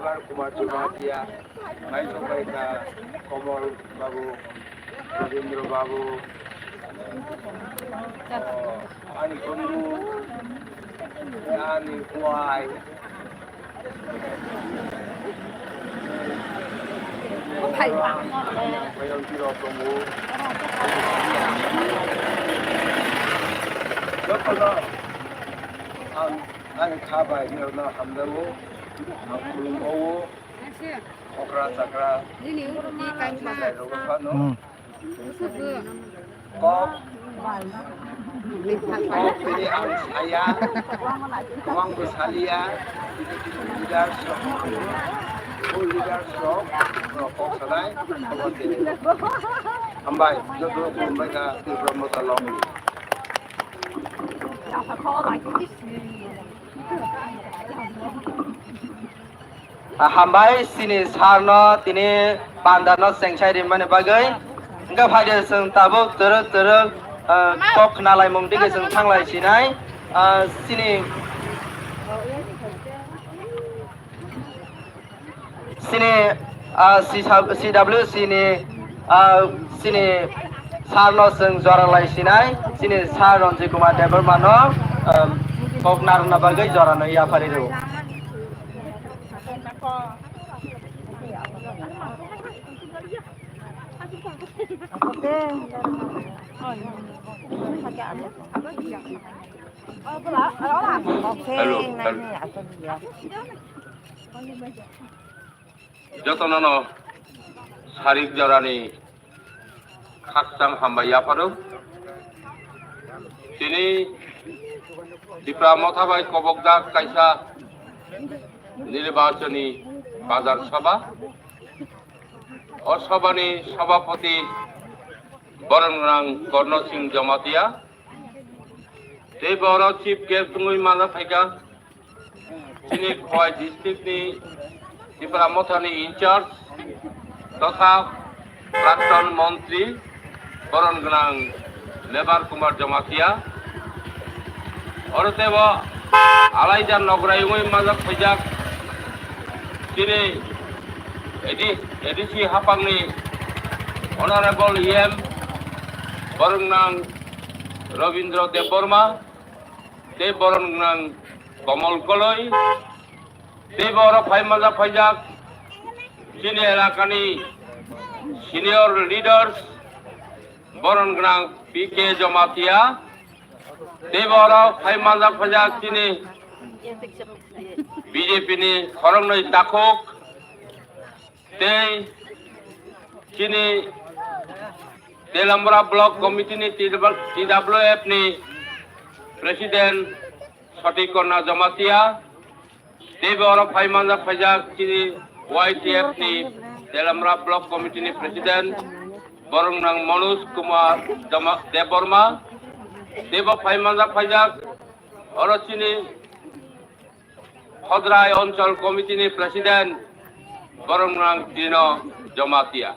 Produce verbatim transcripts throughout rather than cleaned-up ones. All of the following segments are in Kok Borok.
Kumar Jamatia, Maisongbaika, Komol Babu, Rabindra Babu, ani Kundu, ani Kuai, Jotono ang ani kha bai norokno hamjago, ang khulumbawo, okra chakra, sakai rok phano. Hmm. Kok, kok tini ang saya, ang bo salia, leaders rok, o leaders rok, rok kok sanai, khobor tini. Hambai, joto hambai ka, Tripura Motha Long. Ah, hambai chini sir no tini panda no chengchai rimani bagwi. Hwnkhe phaide chwng tabuk twrwk twrwk, ah, kok khna laimung digi chwng thanglai sinai. Ah, chini, chini, ah, C W C ni, ah, chini sir no chwng jora lai sinai. Chini sir Ranjit Kumar Debbarma no, ah, kok narwkna bagwi jora no yapharwi rw. Hello, hello. Jotono no sarik jorani khakchang hambai yapharo. Tini Tipra Motha bai kobokjak kaisa nirbachoni bazar sabha. O sabhani sabhapati borom gwnang Korno Singh Jamatia. Tei boro chief guest wngwi mana phaikha. Chini Khowai district ni Tipra Motha ni in charge totha prakton montri borom gwnang Mebar Kumar Jamatia. Oro tebo alaida nograi wngwi manjak phaijak chini A D, A D C hapangni Honorable E M borom gwnang Rabindra Debbarma. Tei borom gwnang Komol Koloi, tei boro phai manjak phaijak chini elakani senior leaders, borom gwnang P K Jamatia, tei boro phai manjak phaijak chini B J P ni khoroknwi takhuk, tei chini Telamra Block Committee ni T W F ni President Soti Konna Jamatia, tei bo oro phai manjak phaijak chini Y T F ni Telamra Block Committee ni President borom gwnang Manoj Kumar Jama-, Debbarma, tei bo phai manjak phaijak oro chini Khodrai Onchol Committee ni President borom gwnang Dino Jamatia.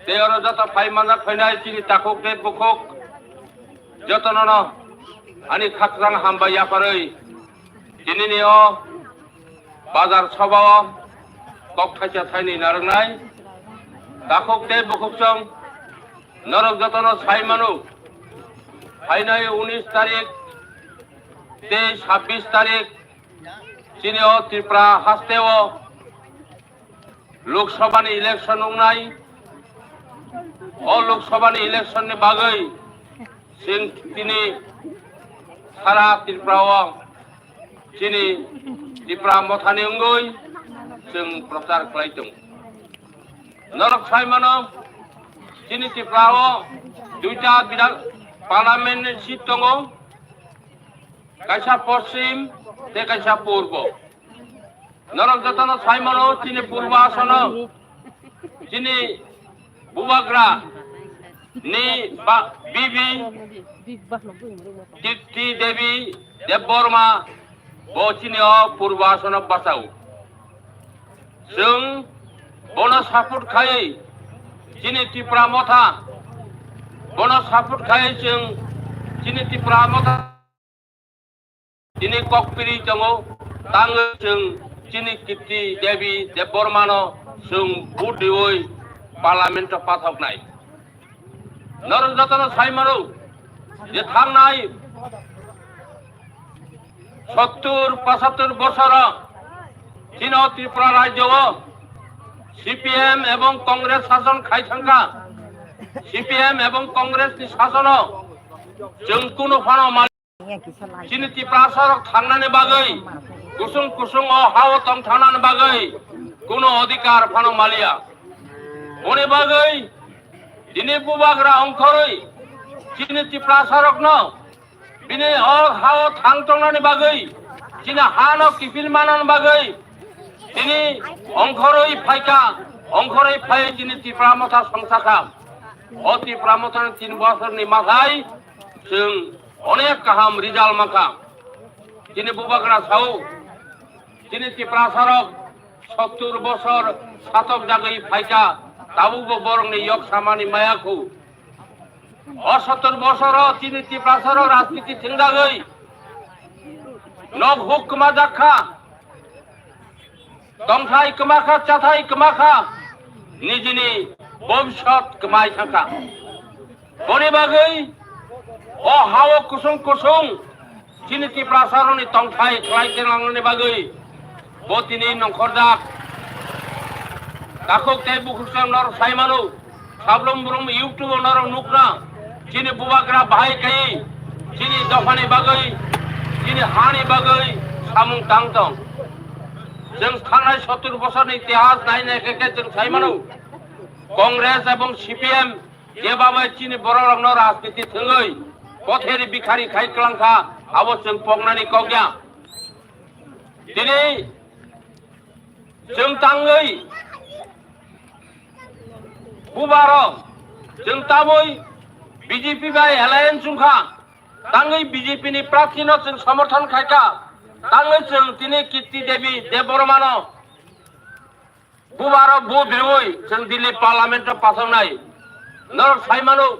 Tei oro joto phai manjak phainai chini takhuk tei bukhuk jotono no ani khakchang hambai yapharwi tinini o bazar sabha o kok thaisa thainwi narwknai. Takhuk tei bukhuk chwng norok jotono sai mano, phainai unis tarik tei sabbish tarik chini o Tripura haste o Lok Sabha ni election wngnai. O Lok Sabha ni election ni bagwi chwng tini sara Tripura o chini Tipra Motha ni wngwi chwng prochar khlai tongo. Norok sai mano, chini Tripura o duita bidhan parliament ni seat tongo, kaisa poschim tei kaisa purbo. Norok jotono sai mano, chini purbo asono chini bubagra ni ba-, bibi Titi Devi Debbarma bo chini o purbo asono bachao. Chwng bono support khai chini Tipra Motha, bono support khai chwng chini Tipra Motha. Tini kokpiri tongo, tangwi chwng chini Kirti Devi Debbarmano chwng vote riwi parliament-o pathoknai. Norok jotono sai mano je thangnai sottur pochattor bosoro chini o Tripura rajyo o C P M ebong Congress sason khai thangkha. C P M ebong Congress ni sasono chwng kunu phano mal-, chini Tiprasa rok thangnani bagwi, kusung kusung o hao tong thangnani bagwi kunu odhikar phano maliya. Boni bagwi tini bubagra ongkhorwi chini Tiprasa rokno bini o hao thang tongnani bagwi, chini hano kiphil manani bagwi tini ongkhorwi phaikha, ongkhorwi phai chini Tipra Motha songsakha. O Tipra Mothani tin bosorni mathai chwng onek kaham result mankha. Chini bubagra sao, chini Tiprasa rok sottur bosor satok jagwi phaikha, tabukbo borokni yok samani maya khu. O sottur bosoro chini Tiprasa rok rajniti thwngdagwi nok huk kwmajak kha, tongthai kwmakha, chathai kwmakha, nijini bobisot kwmai thangkha. Boni bagwi o hao kusung kusung chini Tiprasa rokni tongthai khlai khe langnani bagwi bo tini nongkhorjak. Takhuk tei bukhuk chwng norok sai mano, sablum brum YouTube o norok nukna, chini bubagra bahai khai, chini dophani bagwi, chini hani bagwi samung tang tong. Chwng thangnai sottur bosorni itihas nai nai khe khe chwng sai mano, Congress ebong C P M jeba bai chini borok rokno rajniti thwngwi potheri bikhari khai kwlangkha, abo chwng poknani kok ya. Tini chwng tangwi bubaro chwng tabwi B J P bai alliance wngkha, tangwi B J P ni prarthi no chwng somorthon khaikha, tangwi chwng tini Kirti Devi Debbarma no bubaro vote riwi chwng Delhi parliament o pathoknai. Norok sai mano,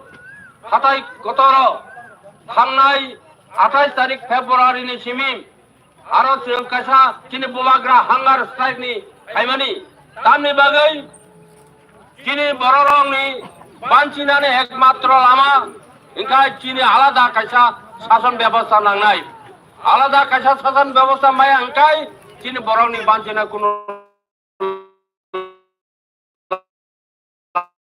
hatai kotoro thangnai athais tarik February ni simi aro chwng kaisa chini bubagra hunger strike ni khaimani. Tamni bagwi chini bororokni banchinani ekmatro lama hwnkhe chini alada kaisa sason bebosta nangnai. Alada kaisa sason bebosta maya hwnkhe chini borokni banchina kunu